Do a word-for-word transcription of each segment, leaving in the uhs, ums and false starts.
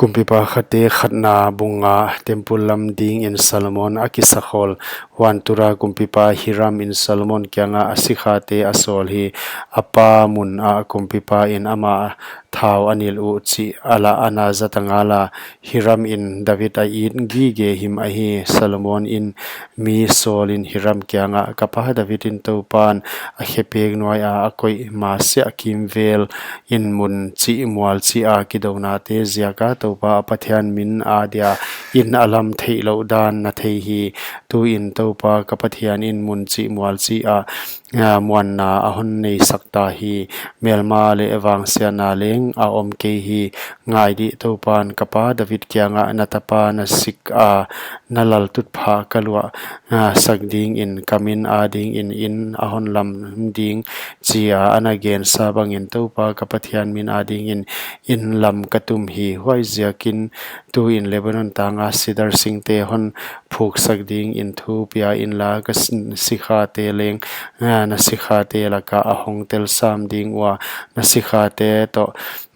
Kumpipa Khate khatna bung nga. Temple lam dingin Solomon a kisakhol. Huan tua kumpipa Hiram in Solomon kiangah a sikhate a sawl hi. A pa mun ah kumpipa in amah thau a nilh uh chih a lah ana zat a ngal a. Hiram in David a it gige him ahi. Solomon in mi sawlin Hiram kiangah, ka pa David in Toupan a khepek nuai a a koih masiah kimvel in mun chih mual chih a kidounate ziaka Toupa a Pathian min adia in a lam theihlouh dan na thei hi. Tuin Toupa ka Pathian in mun chih mual chih a, a, muanna a hon neisak ta hi. Melma leh vangsiatna leng a om kei hi. Ngai dih, Toupan ka pa David kiangah na tapa na sik a na laltutphah ka luah, a, sak dingin ka min adingin in a hon lam ding, chia ana gensa bangin Toupa ka Pathian min adingin in lam ka tum hi. Huaiziakin tuin Lebanon tanga sidar singte hon phuksak dingin thu pia inla, ka s-, sikhate leng, a, na sikhate laka a hong tel sam ding ua, na sikhate toh,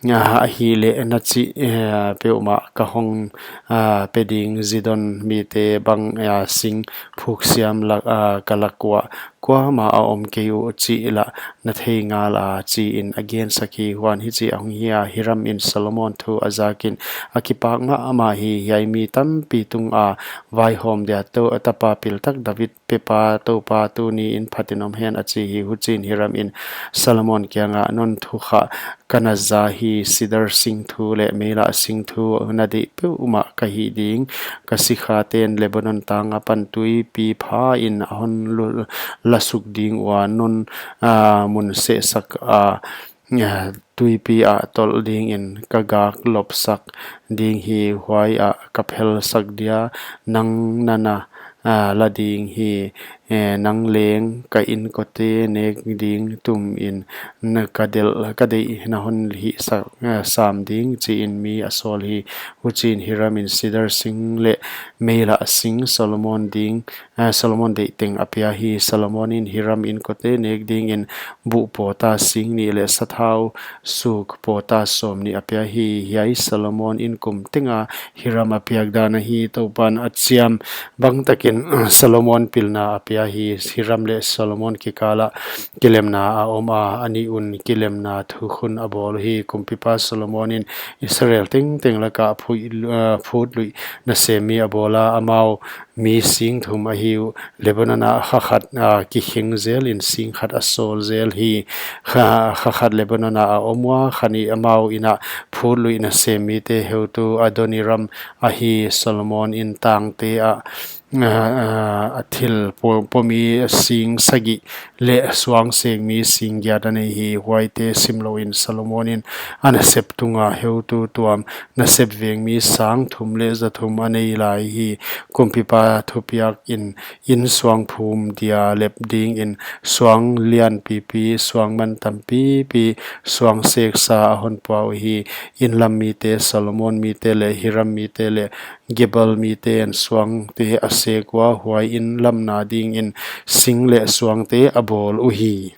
a, ahihleh na chih, a, peuhmah ka hong, a, pe ding. Zidon mite bang, a, sing phuksiam lak, a, ka lak uah kuamah a om kei uh chih lah na thei ngal a, chiin a gensak hi. Huan hichi ahong hi a, Hiram in Solomon thu a zakin a kipak mahmah hi. Hiai mi tampi tunga vaihawm dia Tou-, a tapa piltak David pepa Toupa tuniin phatin om hen, a chi hi. Huchiin Hiram in Solomon kiangah, non thu kha ka na za hi. Sidar sing thu leh meilah sing thu na deih peuhmah ka hih ding. Ka sikhaten Lebanon tang apan tuipi phain a hon lu-, lasuk ding ua, non, a, mun sehsak a, a, tuipi ah tolh dingin ka gak lopsak ding hi. Huaiah ka phelsak dia, nang na na, a, la ding hi. E, nang leng ka inkote nek ding tumin na ka delh, ka deih na hon hihsak, a, sam ding, chiin mi a sawl hi. Huchiin Hiram in sidar sing leh meilah sing Solomon ding, a, Solomon deih teng a pia hi. Solomon in Hiram inkote nek dingin buh pawta sing nih leh sathau suk pawta sawmnih a pia hi. Hiai Solomon in kum tenga Hiram a piak dan ahi. Toupan a chiam bangtakin Solomon pilna a pia hi. Hiram leh Solomon kikalah kilemna a om a, a nih un kilemna thukhun a bawl hi. Kumpipa Solomon in Israel tengteng laka phui-, a, phutluih nasem mi a bawl a, amau mi sing thum ahi uh. Lebanon ah kha khat, a, kikheng zelin sing khat a sawl zel hi. Kha, kha khat Lebanon ah a om ua, kha nih amau in ah phutluih nasem mite heutu Adoniram ahi. Solomon in tangte ah, a, a, a thil po-, pomi sing sagih leh suang sek mi sing giat a nei hi. Huaite simlouhin Solomon in a nasep tunga heutu tuam nasep veng mi sang thum leh za thum a nei lai hi. Kumpipa thupiak in, in suang phum dia lep dingin suang lian pipi, suang man tam pipi, suang seksa a hon pua uhi. In lam mite, Solomon mite leh Hiram mite leh Gebal miten suangte a sek ua, huai in lamna dingin sing leh suangte a bawl uhi.